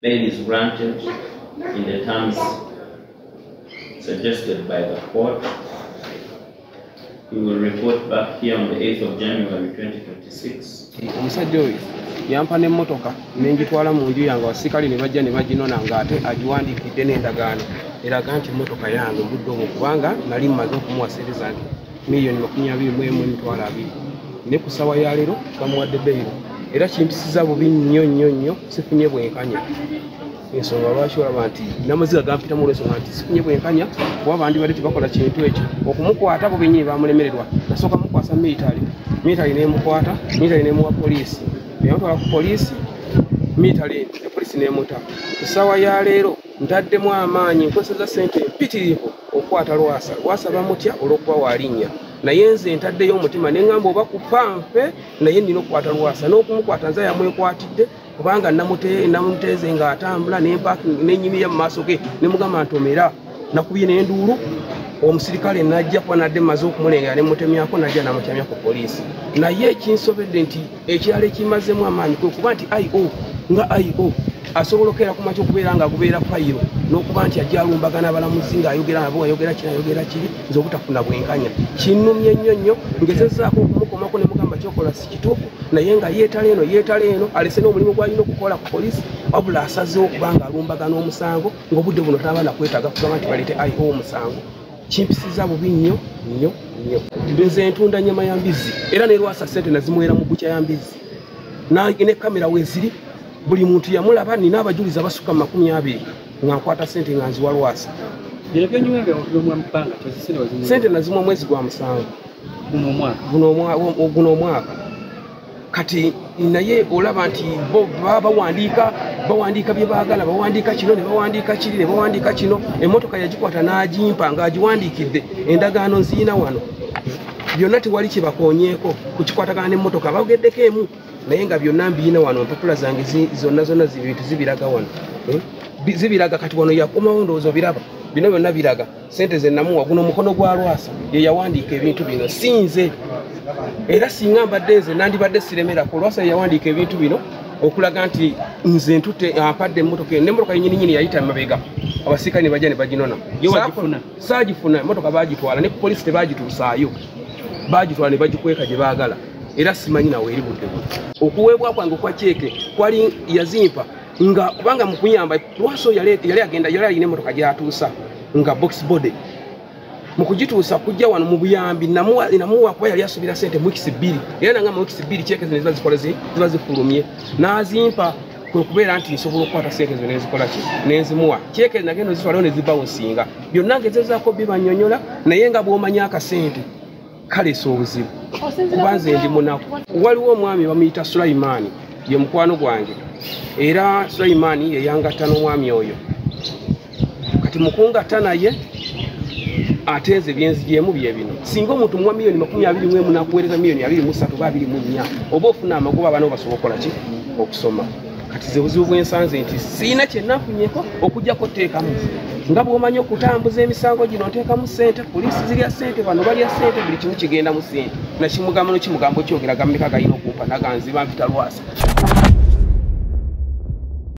Bail is granted in the terms suggested by the court. He will report back here on the 8th of January 2026. Omusajja oyo yampa n'emmotoka ne ngitwala mu nju yange, abasirikale ne bajja ne baginona ng'ate agiwandiikidde n'endagaano eraga nti emmotoka yange mu budde obwo, kubanga nali mmaze okumuwa ssente zange 21 020 000. Ne ku ssaawa ya leero bamuwadde bail, era kimpisiza bubi nnyo nnyo nnyo. Sifunye bwenkanya. Ensonga lwaki olaba nti n'amaziga gampitamu, olw'ensonga nti sifunye bwenkanya, kuba bandibadde tebakola kintu ekyo okumukwata. Bo bennyini bamulemererwa. Nasooka mukwasa military, military nemukwata, military nemuwa poliisi, yamutwala ku poliisi, military ne poliisi nemuta. Ku ssaawa ya leero ntaddemu amaanyi, nkozeseza ssente empitirivu okukwata Lwasa. Lwasa bamutya olw'okuba walinnya, naye nze ntaddeyo omutima ne ŋŋamba oba kufa nfe, naye nnina okukwata Lwasa. N'okumukwata nze yamwekwatidde, kubanga namuteeze ng'atambula nenyimirira mu maaso ge ne mugamba nti omera. Nakubye n'enduulu, omusirikale najja, kuba nadde maze okumulengera ne mutemyako, najja namutyamya ku poliisi. Naye ekinsobedde nti ekirala ekimazeemu amaanyi kwe kuba nti IO, nga IO asobola okukeera ku makya okubeera nga agubeera fayiro n'okuba nti ajja alumbagana abalamuzi ng'ayogera nabo, ayogera kino, ayogera kiri. Nze obutafuna bwenkanya kinnumye nnyo nnyo. Ngezezzaako okumukomako ne mugamba kyokola si kituufu, naye nga yeetala eno, yeetala eno, alese n'omulimu gw'alina okukola ku poliisi, wabula asazeewo okuba nga alumbagana omusango ng'obudde buno taba nakwetaaga kugamba nti baleete IO omusango. Kimpisiza bubi nnyo nnyo nnyo. Nze ntunda nyama ya mbizzi, era ne Lwasa ssente nazimuwera mu bukya ya mbizzi, ne kamera weeziri, buli muntu yamulaba. Nina abajulizi abasukka mu 20 nga nkwata ssente nga nziwa Lwasa. Bino byonyumya byomwa mu bbanga kyozisente wazimuwa? Ssente nazimuwa mwezi gwa 7. Guno omwaka? Guno omwaka kati. Naye olaba nti bo baba bawandiika bye baagala, bawandiika kino ne bawandiika kiri ne bawandiika kino. Emmotoka yagikwata n'agimpa ng'agiwandiikidde endagaano, nziina wano byonna, tewali kyebakonyeeko kukikwatagana n'emmotoka. Bageddeko emu, naye nga byonna mbiina wano, empapula zange zonna zonna bintu zibiraga wano. Eh? Zibiraga. Kati wano yakomawo, ndowooza obiraba, bino byonna biraga sente ze namuwa. Guno omukono gwa Lwasa, ye yawandiika ebintu bino, si nze. Era singa mbadde nze nandibadde siremerako. Lwasa ye yawandiika ebintu bino okulaga nti nze ntute ampadde emmotoka eno. N'emmotoka yenyini nyini yayita mabega, abasirikale ne bajja ne baginona. Yo wagifuna? Saagifuna. Emmotoka baagitwala, ne ku poliisi tebagituusaayo, bagitwala ne bagikweka gye baagala, era simanyi nawe eri budde buno. Okuweebwa kwange okwa ceeke kwali yazimpa nga kubanga mu kuyamba Lwaso yali agenda, yali alina emmotoka gyatuusa nga box body. Mu kugituusa kujja wano mu buyambi namuwa kuba yali asuubira sente mu wiikisi 2, era nanga mu wiikisi 2 ceeke zino ziba zikola ziba zifulumye, n'azimpa. Kwe kubeera nti nsobola okukwata sente zo nenzikola ki, nenzimuwa ceeke, nagenda ozitwalayo ne zibawunsinga. Byonna ngezezaako bibanyonyola, naye nga bw'omanyi akasente kaleesa obuzibu, kuba nze ndi munaku. Waliwo omwami bamuyita Sulaimaani, ye mukwano gwange, era Sulaimaani yeyangatta n'omwami oyo. Kati mukungatta naye, ate nze byenzigyemu bye bino. Singa omuntu muwa 21 000 nakuweereza 23 000 oba 24, oba ofuna amagoba, abaana basobola okukola ki, okusoma. Kati ze buzibu bwensanze nti siina kyenafunyeko okugjako teekamu, nga bw'omanyi okutambuza emisango gino, nteekamu ssente, poliisi zirya ssente, bano balya ssente, buli kimu kigendamu ssente. Nakimugamba nokimugamba okyogera gammeka galina okumpa, naganziba mpita Lwasa.